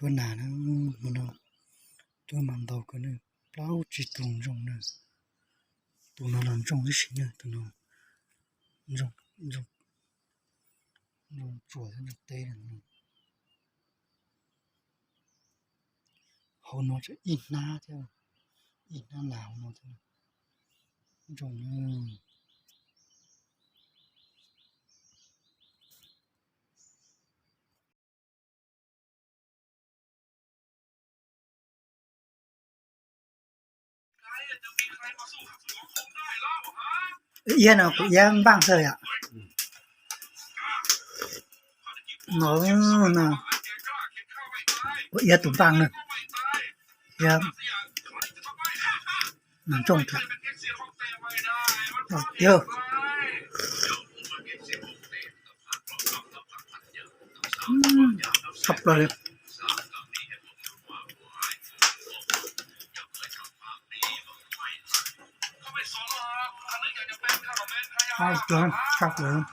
Tuab nas na, no, tuab mas ntau kawg na, plaub tsib tug ntsooj na. Tus no los ntsooj tib si na, tus no ntsooj tsuas thiab ntsooj teb na. Hauv no tseem ib hnab thiab, ib hnab nas hauv no thiab. Ntsooj na. Iab no kuv iab npaaj xwb yom. No, no, kuv iab tus npaaj na. Iab ntsooj thiab. Tshaj plaws li. Tshaj plaws.